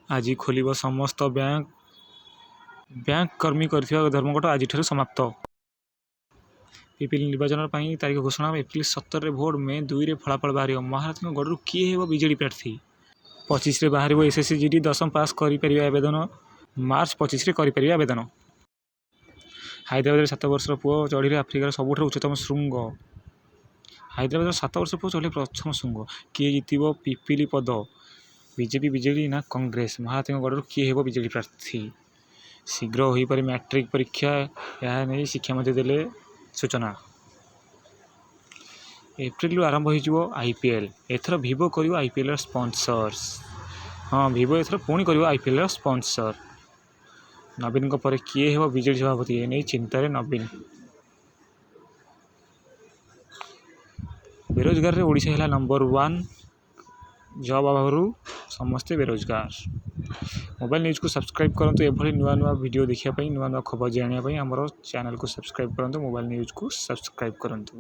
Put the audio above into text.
ଆଜି ଖୋଲିବ ସମସ୍ତ ବ୍ୟାଙ୍କ। ବ୍ୟାଙ୍କ କର୍ମୀ କରିଥିବା ଧର୍ମଘଟ ଆଜିଠାରୁ ସମାପ୍ତ। ପିପିଲି ନିର୍ବାଚନ ପାଇଁ ତାରିଖ ଘୋଷଣା। ଏପ୍ରିଲ 17ରେ ଭୋଟ, ମେ 2ରେ ଫଳାଫଳ ବାହାରିବ। ମହାରଥୀଙ୍କ ଗଡ଼ରୁ କିଏ ହେବ ବିଜେଡି ପ୍ରାର୍ଥୀ? 25ରେ ବାହାରିବ ଏସ୍ଏସ୍ସି ଜିଡି। ଦଶମ ପାସ୍ କରିପାରିବେ ଆବେଦନ। ମାର୍ଚ୍ଚ 25ରେ କରିପାରିବେ ଆବେଦନ। ହାଇଦ୍ରାବାଦରେ 7 ବର୍ଷର ପୁଅ ଚଢ଼ିଲେ ଆଫ୍ରିକାର ସବୁଠାରୁ ଉଚ୍ଚତମ ଶୃଙ୍ଗ। ହାଇଦ୍ରାବାଦର 7 ବର୍ଷର ପୁଅ ଚଢ଼ିଲେ ପ୍ରଥମ ଶୃଙ୍ଗ। କିଏ ଜିତିବ ପିପିଲି ପଦ? ବିଜେପି, ବିଜେଡି ନା କଂଗ୍ରେସ? ମହାରଥୀଙ୍କ ଗଡ଼ରୁ କିଏ ହେବ ବିଜେଡି ପ୍ରାର୍ଥୀ? ଶୀଘ୍ର ହୋଇପାରେ ମ୍ୟାଟ୍ରିକ ପରୀକ୍ଷା। ଏହା ନେଇ ଶିକ୍ଷାମନ୍ତ୍ରୀ ଦେଲେ ସୂଚନା। ଏପ୍ରିଲରୁ ଆରମ୍ଭ ହୋଇଯିବ ଆଇପିଏଲ୍। ଏଥର ଭିଭୋ କରିବ ଆଇପିଏଲ୍ର ସ୍ପନ୍ସର୍ସ। ହଁ, ଭିଭୋ ଏଥର ପୁଣି କରିବ ଆଇପିଏଲ୍ର ସ୍ପନ୍ସର। ନବୀନଙ୍କ ପରେ କିଏ ହେବ ବିଜେଡି ସଭାପତି, ଏନେଇ ଚିନ୍ତାରେ ନବୀନ। ବେରୋଜଗାରରେ ଓଡ଼ିଶା ହେଲା ନମ୍ବର ୱାନ୍। ଜବ୍ ଅଭାବରୁ ସମସ୍ତେ ବେରୋଜଗାର। ମୋବାଇଲ ନ୍ୟୁଜ୍କୁ ସବସ୍କ୍ରାଇବ୍ କରନ୍ତୁ। ଏଭଳି ନୂଆ ନୂଆ ଭିଡ଼ିଓ ଦେଖିବା ପାଇଁ, ନୂଆ ନୂଆ ଖବର ଜାଣିବା ପାଇଁ ଆମର ଚ୍ୟାନେଲକୁ ସବସ୍କ୍ରାଇବ୍ କରନ୍ତୁ। ମୋବାଇଲ ନ୍ୟୁଜ୍କୁ ସବସ୍କ୍ରାଇବ୍ କରନ୍ତୁ।